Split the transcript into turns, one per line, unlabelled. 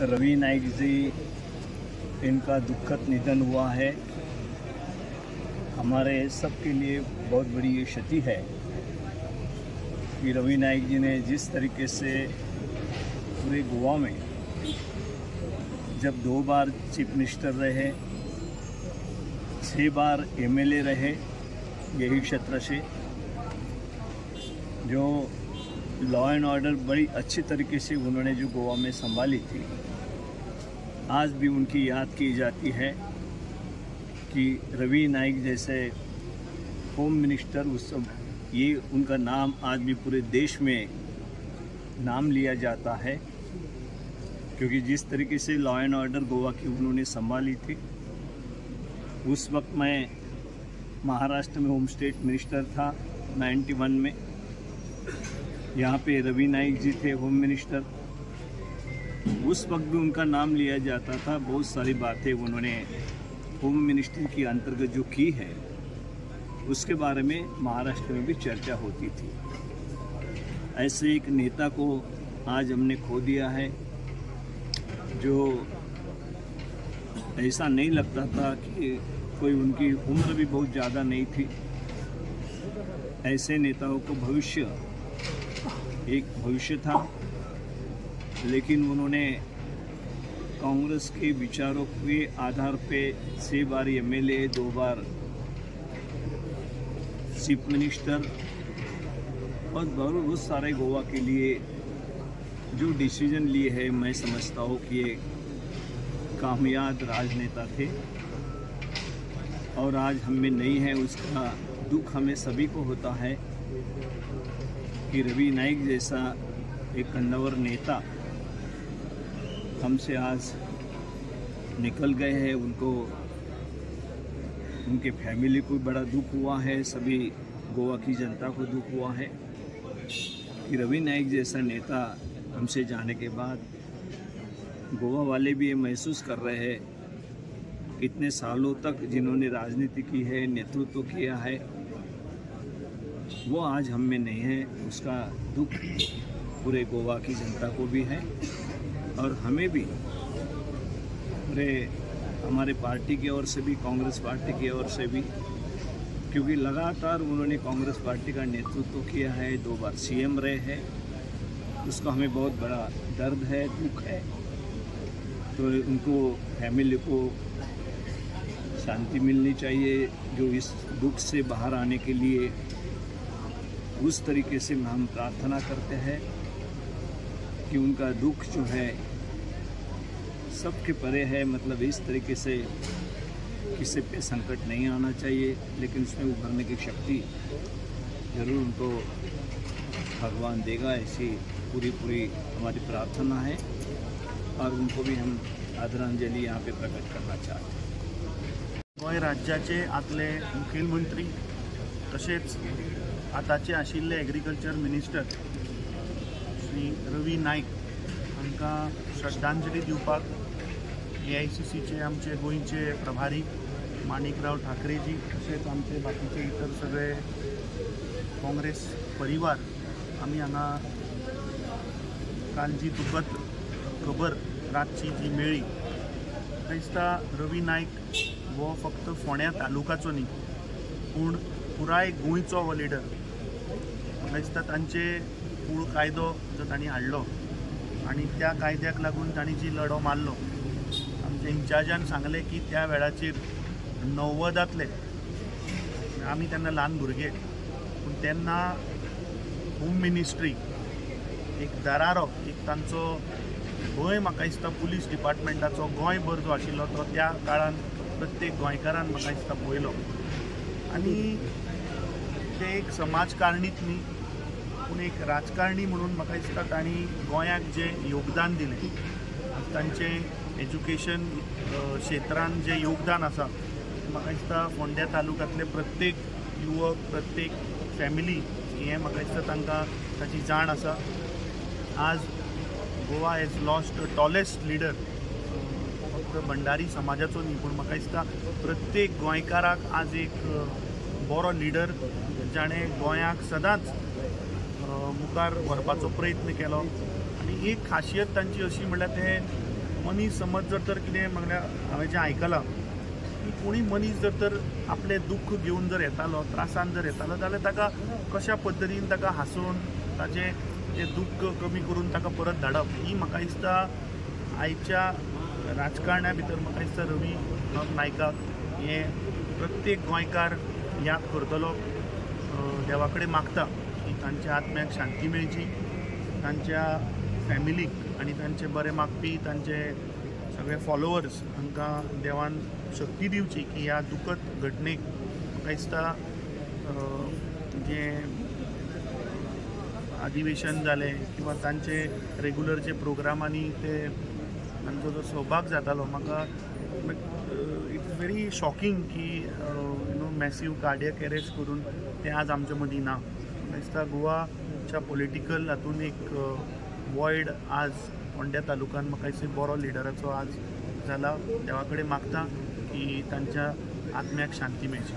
रवि नाइक जी, इनका दुखद निधन हुआ है। हमारे सबके लिए बहुत बड़ी ये क्षति है कि रवि नाइक जी ने जिस तरीके से पूरे गोवा में जब 2 बार चीफ मिनिस्टर रहे, 6 बार एमएलए रहे, यही क्षेत्र से जो लॉ एंड ऑर्डर बड़ी अच्छी तरीके से उन्होंने जो गोवा में संभाली थी, आज भी उनकी याद की जाती है कि रवि नाइक जैसे होम मिनिस्टर उस ये उनका नाम आज भी पूरे देश में नाम लिया जाता है, क्योंकि जिस तरीके से लॉ एंड ऑर्डर गोवा की उन्होंने संभाली थी। उस वक्त मैं महाराष्ट्र में होम स्टेट मिनिस्टर था 91 में, यहाँ पे रवि नाइक जी थे होम मिनिस्टर। उस वक्त भी उनका नाम लिया जाता था। बहुत सारी बातें उन्होंने होम मिनिस्ट्री के अंतर्गत जो की है उसके बारे में महाराष्ट्र में भी चर्चा होती थी। ऐसे एक नेता को आज हमने खो दिया है, जो ऐसा नहीं लगता था कि कोई, उनकी उम्र भी बहुत ज़्यादा नहीं थी। ऐसे नेताओं को भविष्य, एक भविष्य था, लेकिन उन्होंने कांग्रेस के विचारों के आधार पे 6 बार एमएलए, 2 बार चीफ मिनिस्टर और बहुत सारे गोवा के लिए जो डिसीजन लिए है, मैं समझता हूँ कि ये कामयाब राजनेता थे और आज हम में नहीं है। उसका दुख हमें सभी को होता है कि रवि नाइक जैसा एक कन्नवर नेता हमसे आज निकल गए हैं। उनको, उनके फैमिली को बड़ा दुख हुआ है, सभी गोवा की जनता को दुख हुआ है कि रवि नाइक जैसा नेता हमसे जाने के बाद गोवा वाले भी ये महसूस कर रहे हैं, इतने सालों तक जिन्होंने राजनीति की है, नेतृत्व किया है, वो आज हम में नहीं है। उसका दुख पूरे गोवा की जनता को भी है और हमें भी, पूरे हमारे पार्टी की ओर से भी, कांग्रेस पार्टी की ओर से भी, क्योंकि लगातार उन्होंने कांग्रेस पार्टी का नेतृत्व किया है, 2 बार सीएम रहे हैं, उसका हमें बहुत बड़ा दर्द है, दुख है। तो उनको, फैमिली को शांति मिलनी चाहिए, जो इस दुख से बाहर आने के लिए उस तरीके से हम प्रार्थना करते हैं कि उनका दुख जो है सबके परे है, मतलब इस तरीके से किसी पे संकट नहीं आना चाहिए, लेकिन उसमें उभरने की शक्ति ज़रूर उनको भगवान देगा, ऐसी पूरी पूरी हमारी प्रार्थना है और उनको भी हम आदरांजलि यहाँ पे प्रकट करना चाहते हैं।
गोंय राज्याचे आदले मुखेलमंत्री तशेंच आतांचे आशिल्ले एग्रीकल्चर मिनिस्टर श्री रवि नायक हांकां श्रद्धांजली दिवपाक AICCचे आमचे गोंयचे प्रभारी माणिकराव ठाकरेजी तशेंच आमचे बाकीचे इतर सगळे काँग्रेस परिवार आमी हांगा काल जी दुखद खबर रातची जी मेळ्ळी, म्हाका दिसता रवि नायक हो फक्त फोंड्या तालुकाचो न्ही पूण पुराय गोंयचो हो लिडर। म्हाका दिसता तांचे मूळ कायदो जो तांणी हाडलो आनी त्या कायद्याक लागून तांणी जी लढो मारलो, आमच्या इन्चार्जान सांगलें की त्या वेळाचेर 90तांतले आमी तेन्ना ल्हान भुरगे, पूण तेन्ना होम मिनिस्ट्री एक दरारो, एक तांचो भंय म्हाका दिसता पुलीस डिपार्टमेंटाचो गोंयभर जो आशिल्लो तो त्या काळान प्रत्येक गोंयकारान म्हाका दिसता पळयलो। आनी ते एक समाजकारणीच न्ही पूण एक राजकारणी म्हणून म्हाका दिसता तांणी गोंयाक जें योगदान दिलें, तांचें एज्युकेशन क्षेत्रान जें योगदान आसा, म्हाका दिसता फोंड्या तालुक्यांतले प्रत्येक युवक, प्रत्येक फॅमिली हें म्हाका दिसता तांकां ताची जाण आसा। आज Goa has lost a tallest leader, फक्त भंडारी समाजाचो न्ही पूण म्हाका दिसता प्रत्येक गोंयकाराक आज एक बरो लिडर जाणें गोंयाक सदांच मुखार व्हरपाचो प्रयत्न केलो। आनी एक खासियत तांची अशी म्हणल्यार ते मनीस समज जर तर कितें म्हणल्यार हांवें जें आयकलां की कोणी मनीस जर तर आपलें दुख्ख घेवन जर येतालो, त्रासान जर येतालो जाल्यार ताका कशा पद्दतीन ताका हांसोवन ताजें जें दुख्ख कमी करून ताका परत धाडप, ही म्हाका दिसता आयच्या राजकारण्या भितर म्हाका दिसता रवी नायकाक हें प्रत्येक गोंयकार याद करतलो. देवा कडेन मागता की तांच्या आत्म्याक शांती मेळची, तांच्या फॅमिलीक आनी तांचे बरे मागपी तांचे सगळे फॉलोवर्स हांकां देवान शक्ती दिवची की ह्या दुखद घटनेक म्हाका दिसता जें अधिवेशन जालें किंवा तांचे रेगुलर जे प्रोग्रामांनी ते तांचो जो सहभाग जातालो, म्हाका it's very shocking की you know massive cardiac arrest करून ते आज आमच्या मदीं ना. म्हाका दिसता गोवाच्या पॉलिटिकल हातून एक वॉयड आज फोंड्या तालुक्यान म्हाका दिसता बरो लिडराचो आज जाला. देवा कडेन मागता की तांच्या आत्म्याक शांती मेळची.